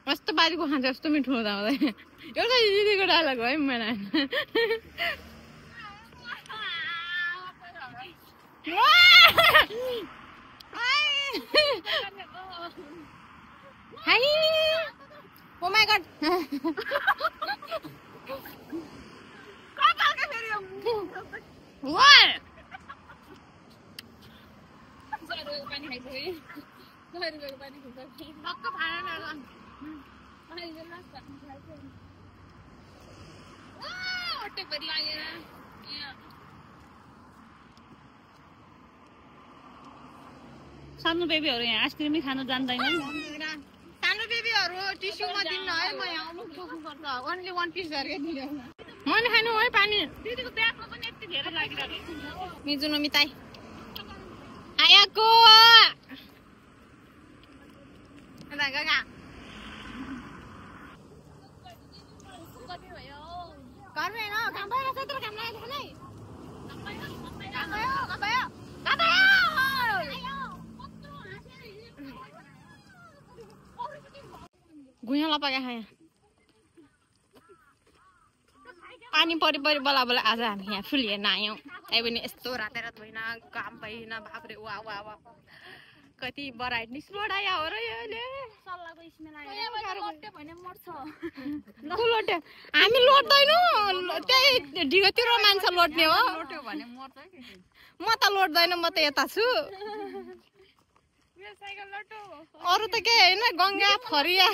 कस्तो बारीको खान्छ कस्तो मिठो हुँदा हुँदै एउटा दिदीको डायलग हो है मैले Oh my god. What? सानो बेबीहरु यहाँ आइसक्रिम खानु जान्दैनन् सानो बेबीहरु टिस्युमा दिन्न है म यहाँ अमुक बोक्नु पर्छ ओन्ली वन पिस गरेर दिनु मैले खानु है पानी दिदीको ब्यागमा पनि यति धेरै लागिरहेको मिजुनो मिताई आयाको एदा गगा कति भयो घरमै न काम भयो त्यत्रो काम लागेको छ नि काम भयो गुइया लपाके खाया पानी परि बला बला आज हामी यहाँ फुल हेर्न आयौँ त्यही पनि यस्तो रात होइन काम भएन बाफ्रे वा वा वा कति बराइट निस्लोडाया हो र यसले सल्लाहको स्मेल आयो लोटे भने मर्छ लोटे हामी लोट्दैनौँ त्यही ढिगोतिर मान्छे लोट्ने हो लोट्यो भने मर्छ म त लोट्दैन म त यता छु अरु त के हैन गंगा फरिया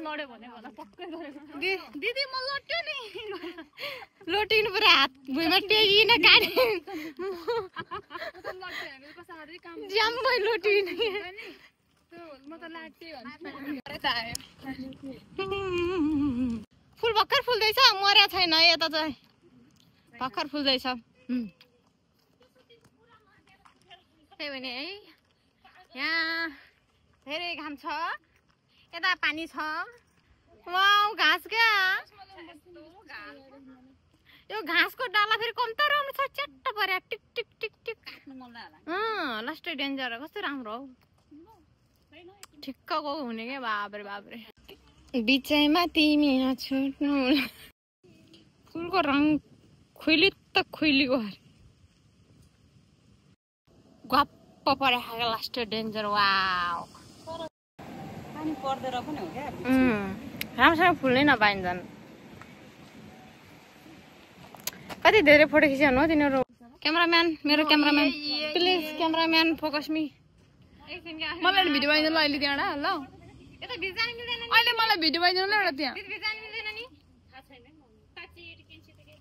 लड्यो भने होला पक्कै गरेको दिदी म लट्यो नि लोटिनु पर्यो हात भुइँमा टेकिन गाडी ज्याम्मै लोटिन म त लाट्थे फुल भर्खर फुल्दैछ मर्या छैन यता चाहिँ भर्खर फुल्दैछ त्यही भने है यहाँ धेरै घाम छ यता पानी छ वाउ घाँस क्या यो घाँसको डाला फेरि कम्ता राम्रो छ च्याट्ट पर्या टिक टिक टिक टिक लास्टै डेन्जर कस्तो राम्रो हौ ठिक्कको हुने क्या बाब्रे बाब्रे बिचैमा तिमी छुट्नु फुलको रङ खुइली त खुइलीको गप्प परे खाएको लास्ट डेन्जर वाउ पानी पर्देर पनि हो क्या राम्रोसँग फुल्नै नपाइन्छन् कति धेरै फोटो खिच्नु हो तिनीहरू क्यामेराम्यान मेरो cameraman please cameraman focus me मलाई भिडियो बनाइदिनु ल अहिले त्यहाँबाट ल यता भिडियो जानु मिल्दैन नि अहिले मलाई भिडियो बनाइदिनु ल एउटा त्यहाँ भिडियो जानु मिल्दैन नि थाहा छैन साच्चै एडिकेन्सी त के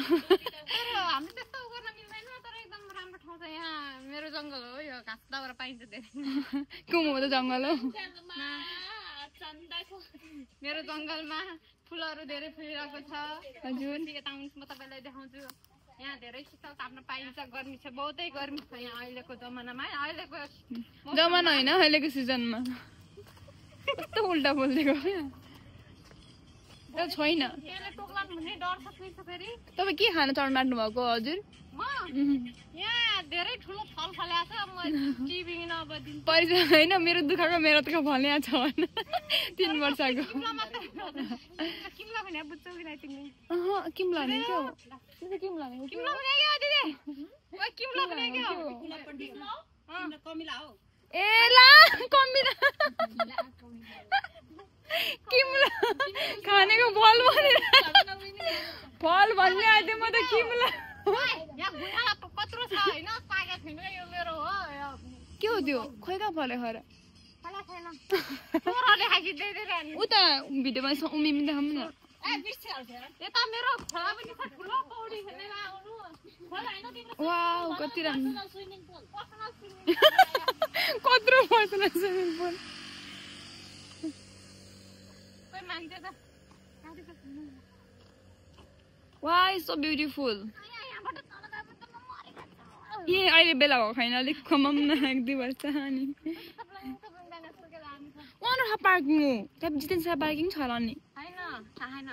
तर हामी त्यस्तो गर्न मिल्दैन तर एकदम राम्रो ठाउँ छ यहाँ मेरो जंगल हो यो घाँस दाउरा पाइन्छ धेरै कुम हो त जंगल हो मेरो जंगलमा फुलहरू धेरै फुलिरहेको छ हजुर यता आउनुहोस् म तपाईलाई देखाउँछु यहाँ धेरै शीतल ताप्न पाइन्छ गर्मी छ बहुतै गर्मी छ यहाँ अहिलेको जमानामा अहिलेको जमाना हैन अहिलेको सिजनमा कस्तो उल्टा बोल्दिएको त्यो छैन यसले टोक्लान भन्ने डर छ फेरि तपाई के खान चढ्न बाट्नु भएको हजुर म यहाँ धेरै ठुलो फल फल्या छ म टिभी नबदिन पैसा हैन मेरो दुखको मेहनतको फल यहाँ छ भन्न 3 वर्षको किमला भने बुझ्छौ कि तिमीले किमला नि के हो त्यो किमला नि किमला भने के हो दिदी ओइ किमला भने के हो किमला कमिला हो ए ला कमिला किमला खानेको फल भने फल भन्ने आइदिए म त किमला यहाँ गुइहाला कत्रो छ हैन पाके छैन यो मेरो हो के हो त्यो खोइ का फले खर फला छैन तोरले खाकी दे दे रानी उता भिडियोमा उमी मिन्दा हम न ए बिर्से हाल्छ यता मेरो खोला पनि छ ठुलो पौडी खेल्नेमा आउनु खोला हैन तिम्रो वाउ कति राम्रो स्विमिङ पुल कत्रो पर्सनल स्विमिङ पुल कोही मान्छे त वाउ सो ब्युटिफुल ये अहिले बेला हो छैन अलिक खमम न एक दुई वर्ष अनि वहाँ पार्किङ हो त्यहाँ जितेन्द्र पार्किङ छ होला नि हैन थाहा छैन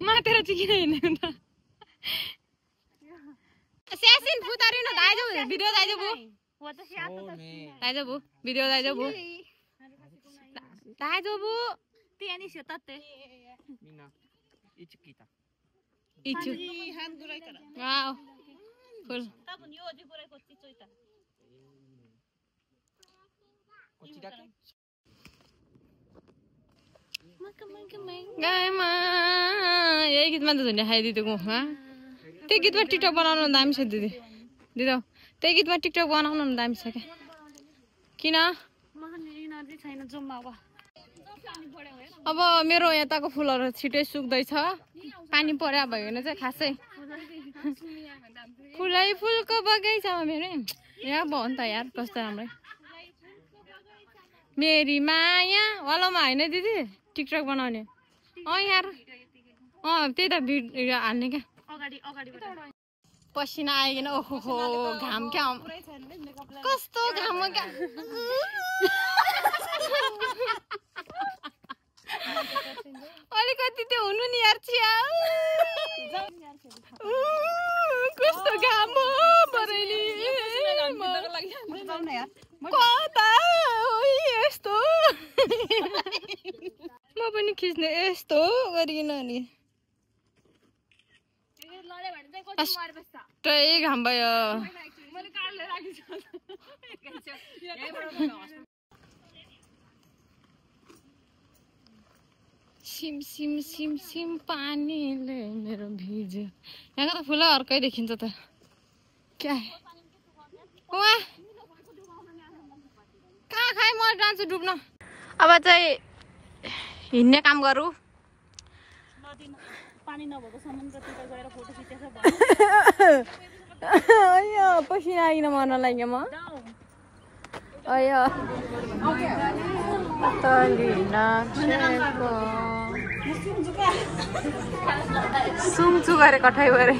मातेर चाहिँ किन हिँड्नु त स्यासिन फुतारिनु दाइजो भिडियो दाइजो बु 来这不，video 来这不，来这不，一起。哇，full。गाइमा यही गीतमा त झुन्डे खाइदिएको त्यो गीतमा टिकटक बनाउनु दामी छ दिदी दिदी त्यही गीतमा टिकटक बनाउनु दामी छ क्या किन अब मेरो यताको फुलहरू छिटै सुक्दैछ पानी पर्या भयो भने चाहिँ खासै फुलै फुलको बगैँचामा मेरो यहाँ भयो नि त यार कस्तो राम्रो मेरी माया वालामा होइन दिदी टिकटक बनाउने यार त्यही त भिडियो हाल्ने क्या पसिना आइकन ओहो घाम क्या कस्तो घाम क्या अलिकति त्यो हुनु नि यार चिया कस्तो घाम हो बरैली कता यस्तो म पनि खिच्ने यस्तो गरिकन नि त्यही घाम भयो सिम सिम सिम सिम पानीले मेरो भिज्यो यहाँको त फुल अर्कै देखिन्छ त क्या वाह कहाँ खाएँ म जान्छु डुब्न अब चाहिँ हिँड्ने काम गरौँ पानी नभएको समुद्रतिर गएर फोटो खिचेछ अयो पसिना आइन मर्न लाग्यो म अयो सुमचु गरे कठै गरे